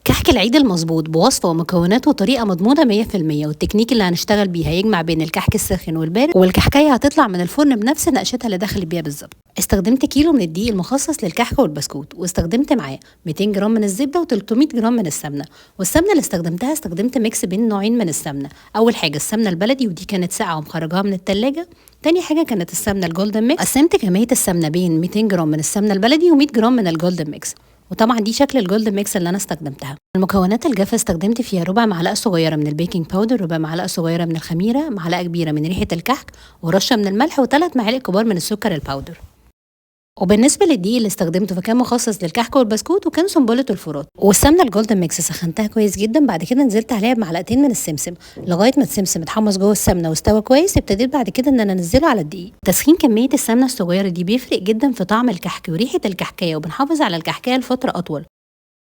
كحك العيد المظبوط بوصفة ومكونات وطريقة مضمونة 100%، والتكنيك اللي هنشتغل بيه هيجمع بين الكحك الساخن والبارد، والكحكاية هتطلع من الفرن بنفس نقشتها اللي دخلت بيها بالظبط. استخدمت كيلو من الدقيق المخصص للكحك والبسكوت، واستخدمت معاه 200 جرام من الزبدة و300 جرام من السمنة. والسمنة اللي استخدمتها استخدمت mix بين نوعين من السمنة. أول حاجة السمنة البلدي، ودي كانت ساقعة ومخرجاها من التلاجة. تاني حاجة كانت السمنة ال Golden Mix. قسمت كمية السمنة بين 200 جرام من السمنة البلدي و100 جرام من ال Golden Mix، وطبعا دي شكل ال Golden Mix اللي انا استخدمتها. المكونات الجافه استخدمت فيها ربع معلقه صغيرة من ال baking powder، ربع معلقه صغيرة من الخميره، معلقه كبيرة من ريحه الكحك، ورشه من الملح، وثلاث معالق كبار من السكر ال powder. وبالنسبة للدقيق اللي استخدمته فكان مخصص للكحك والبسكوت، وكان سنبله الفرات. والسمنه ال Golden Mix سخنتها كويس جدا، بعد كده نزلت عليها بمعلقتين من السمسم لغاية ما السمسم اتحمص جوه السمنة واستوى كويس. ابتديت بعد كده ان انا انزله على الدقيق. تسخين كمية السمنة الصغيرة دي بيفرق جدا في طعم الكحك وريحه الكحكايه، وبنحافظ على الكحكايه لفترة اطول.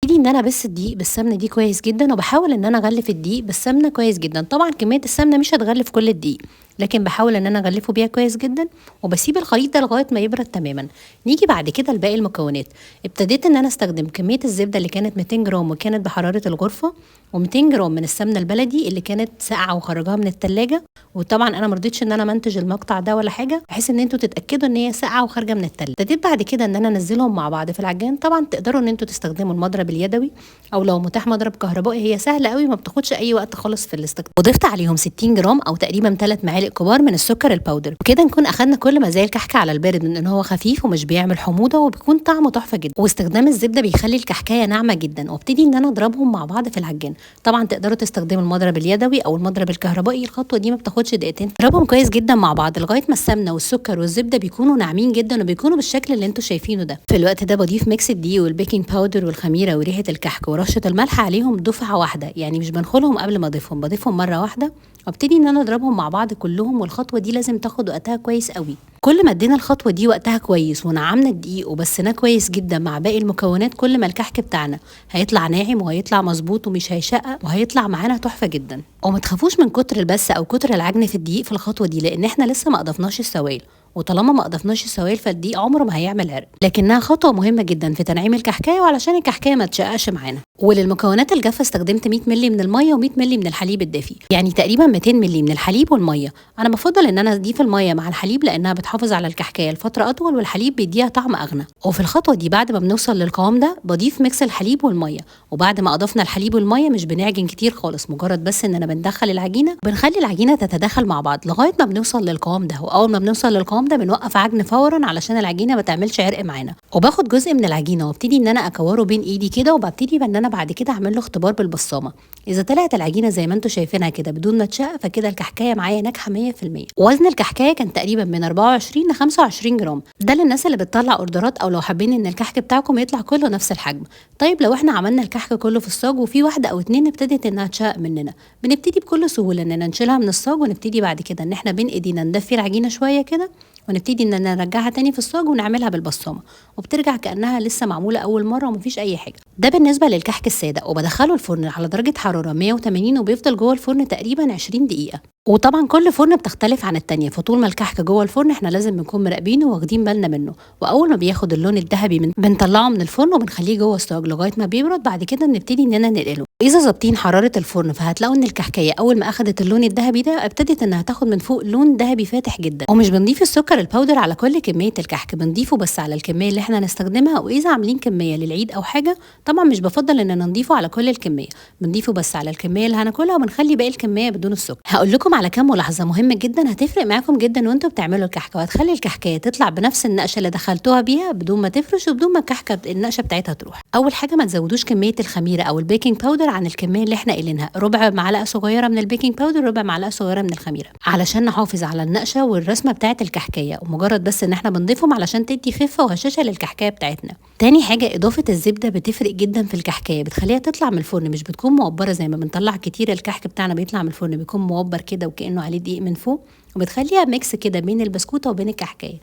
ابتدي ان انا بس الدقيق بالسمنه دي كويس جدا، وبحاول ان انا اغلف الدقيق بالسمنه كويس جدا. طبعا كمية السمنة مش هتغلف كل الدقيق، لكن بحاول ان انا اغلفه بيها كويس جدا، وبسيب الخليط ده لغاية ما يبرد تماما. نيجي بعد كده لباقي المكونات. ابتديت ان انا استخدم كمية الزبدة اللي كانت 200 جرام وكانت بحرارة الغرفة، و200 جرام من السمنة البلدي اللي كانت ساقعه وخرجاها من التلاجة. وطبعا انا ما رضيتش ان انا منتج المقطع ده ولا حاجة، بحيث ان انتوا تتاكدوا ان هي ساقعه وخارجه من التلاجة. ابتديت بعد كده ان انا انزلهم مع بعض في العجان. طبعا تقدروا ان انتوا تستخدموا المضرب اليدوي، او لو متاح مضرب كهربائي، هي سهلة قوي ما بتاخدش اي وقت خالص في الاستخدام. وضفت عليهم 60 جرام او تقريبا 3 معالق كبار من السكر ال powder. وكده نكون اخدنا كل مزايا الكحك على البارد، من ان هو خفيف ومش بيعمل حموضه وبيكون طعمه تحفة جدا، واستخدام الزبدة بيخلي الكحكايه ناعمة جدا. وابتدي ان انا اضربهم مع بعض في العجان. طبعا تقدروا تستخدموا المضرب اليدوي او المضرب الكهربائي، الخطوة دي ما بتاخدش دقيقتين. اضربهم كويس جدا مع بعض لغاية ما السمنة والسكر والزبده بيكونوا ناعمين جدا وبيكونوا بالشكل اللي انتم شايفينه ده. في الوقت ده بضيف mix الدقيق وال baking powder والخميره وريحه الكحك ورشه الملح عليهم دفعه واحدة، يعني مش بنخلهم قبل ما اضيفهم، بضيفهم مرة واحدة. وابتدي ان انا اضربهم مع بعض كلهم، والخطوة دي لازم تاخد وقتها كويس قوي. كل ما ادينا الخطوة دي وقتها كويس ونعمنا الدقيق وبسناه كويس جدا مع باقي المكونات، كل ما الكحك بتاعنا هيطلع ناعم وهيطلع مظبوط ومش هيشقق وهيطلع معانا تحفة جدا. وما تخافوش من كتر البس او كتر العجن في الدقيق في الخطوة دي، لان احنا لسه ما اضفناش السوائل، وطالما ما اضفناش السوائل فالدقيق عمره ما هيعمل عرق، لكنها خطوة مهمة جدا في تنعيم الكحكايه وعلشان الكحكايه ما تشققش معانا. وللمكونات الجافه استخدمت 100 مللي من المية و100 مللي من الحليب الدافي، يعني تقريبا 200 مللي من الحليب والمية. انا بفضل ان انا اضيف المية مع الحليب لانها بتحافظ على الكحكايه لفترة اطول، والحليب بيديها طعم اغنى. وفي الخطوة دي بعد ما بنوصل للقوام ده بضيف mix الحليب والمية. وبعد ما اضفنا الحليب والمية مش بنعجن كتير خالص، مجرد بس اننا بندخل العجينة وبنخلي العجينة تتداخل مع بعض لغاية ما بنوصل للقوام ده. واول ما بنوصل للقوام ده بنوقف عجن فورا علشان العجينة ما تعملش عرق معانا. وباخد جزء من العجينة وابتدي ان انا اكوره بين ايدي كده، وببتدي ان انا بعد كده اعمل له اختبار بالبصامه. اذا طلعت العجينة زي ما انتم شايفينها كده بدون ما تشق، فكده الكحكايه معايا ناجحة 100%. وزن الكحكايه كان تقريبا من 24 ل 25 جرام، ده للناس اللي بتطلع اوردرات او لو حابين ان الكحك بتاعكم يطلع كله نفس الحجم. طيب لو احنا عملنا الكحك كله في الصاج وفي واحدة او اتنين ابتدت انها تشق مننا، بنبتدي بكل سهولة اننا نشيلها من الصاج، ونبتدي بعد كده ان احنا بين ايدينا ندفي العجينة شوية كده، ونبتدي ان نرجعها تاني في الصاج ونعملها بالبصامه، وبترجع كانها لسه معمولة اول مرة ومفيش اي حاجة. ده بالنسبة للكحك السادة. وبدخله الفرن على درجه حرارة 180، وبيفضل جوه الفرن تقريبا 20 دقيقة. وطبعا كل فرن بتختلف عن التانية، فطول ما الكحك جوه الفرن احنا لازم نكون مراقبينه واخدين بالنا منه. واول ما بياخد اللون الذهبي بنطلعه من الفرن وبنخليه جوه الصاج لغاية ما بيبرد. بعد كده بنبتدي اننا ننقله. اذا ظابطين حرارة الفرن فهتلاقوا ان الكحكايه اول ما اخدت اللون الذهبي ده ابتدت انها تاخد من فوق لون ذهبي فاتح جدا. ومش بنضيف السكر ال powder على كل كمية الكحك، بنضيفه بس على الكمية اللي احنا هنستخدمها. واذا عاملين كمية للعيد او حاجة طبعا مش بفضل اننا نضيفه على كل الكمية، بنضيفه بس على الكمية اللي هناكلها وبنخلي باقي الكمية بدون السكر. هقول لكم على كام ملاحظة مهمة جدا هتفرق معاكم جدا وانتوا بتعملوا الكحكه، وهتخلي الكحكايه تطلع بنفس النقشه اللي دخلتوها بيها بدون ما تفرش وبدون ما الكحكه النقشه بتاعتها تروح. اول حاجة ما تزودوش كمية الخميره او ال baking powder عن الكمية اللي احنا قايلينها، ربع معلقه صغيرة من ال baking powder ربع معلقه صغيرة من الخميره، علشان نحافظ على النقشه والرسمه بتاعه الكحكايه، ومجرد بس ان احنا بنضيفهم علشان تدي خفه وهشاشه للكحكايه بتاعتنا. تاني حاجة اضافه الزبدة بتفرق جدا في الكحكايه، بتخليها تطلع من الفرن مش بتكون موبره زي ما بنطلع كتير. الكحك بتاعنا بيطلع من الفرن بيكون موبر كده وكانه عليه دقيق من فوق، وبتخليها mix كده بين البسكوته وبين الكحكايه.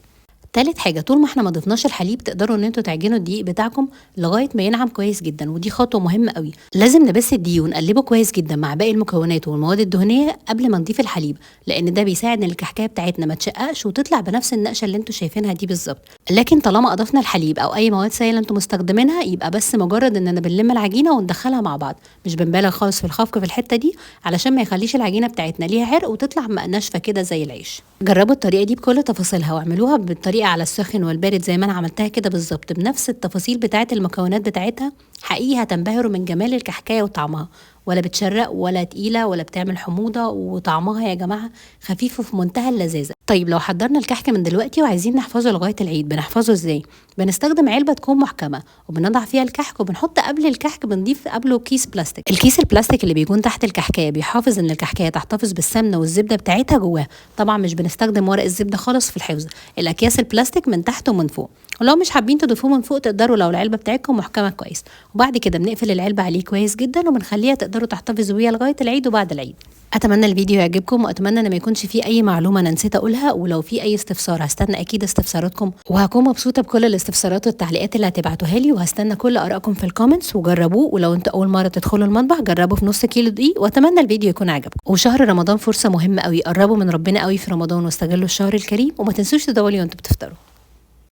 تالت حاجة، طول ما احنا ما ضفناش الحليب تقدروا ان انتوا تعجنوا الدقيق بتاعكم لغاية ما ينعم كويس جدا، ودي خطوة مهمة قوي. لازم نبس الدقيق ونقلبه كويس جدا مع باقي المكونات والمواد الدهنية قبل ما نضيف الحليب، لان ده بيساعد ان الكحكايه بتاعتنا ما تشققش وتطلع بنفس النقشه اللي انتوا شايفينها دي بالظبط. لكن طالما اضفنا الحليب او اي مواد سائله انتوا مستخدمينها، يبقى بس مجرد اننا بنلم العجينة وندخلها مع بعض، مش بنبالغ خالص في الخفق في الحتة دي علشان ما يخليش العجينة بتاعتنا ليها عرق وتطلع ناشفة كده زي العيش. جربوا الطريقة دي بكل تفاصيلها واعملوها بالطريقة على الساخن والبارد زي ما انا عملتها كده بالظبط بنفس التفاصيل بتاعه المكونات بتاعتها. حقيقي هتنبهروا من جمال الكحكايه وطعمها، ولا بتشرق ولا تقيلة ولا بتعمل حموضه، وطعمها يا جماعة خفيف وفي منتهى اللذاذه. طيب لو حضرنا الكحك من دلوقتي وعايزين نحفظه لغاية العيد بنحفظه ازاي؟ بنستخدم علبة تكون محكمة وبنضع فيها الكحك، وبنحط قبل الكحك بنضيف قبله كيس بلاستيك. الكيس البلاستيك اللي بيكون تحت الكحكايه بيحافظ ان الكحكايه تحتفظ بالسمنه والزبده بتاعتها جواها. طبعا مش بنستخدم ورق الزبدة خالص في الحفظ، الاكياس البلاستيك من تحت ومن فوق، ولو مش حابين تضيفوه من فوق تقدروا لو العلبة بتاعتكم محكمة كويس. وبعد كده بنقفل العلبة عليه كويس جدا وبنخليها تقدروا تحتفظوا بيها لغاية العيد وبعد العيد. اتمنى الفيديو يعجبكم، واتمنى ان ما يكونش فيه اي معلومة انا نسيت اقولها، ولو في اي استفسار هستنى اكيد استفساراتكم، وهكون مبسوطة بكل الاستفسارات والتعليقات اللي هتبعتوها لي، وهستنى كل ارائكم في ال comments. وجربوه، ولو انتوا اول مرة تدخلوا المطبخ جربوا في نص كيلو دقيق، واتمنى الفيديو يكون عجبكم. وشهر رمضان فرصة مهمة قوي، قربوا من ربنا قوي في رمضان واستغلوا الشهر الكريم، وما تنسوش تدعوا لي وانتوا بتفطروا.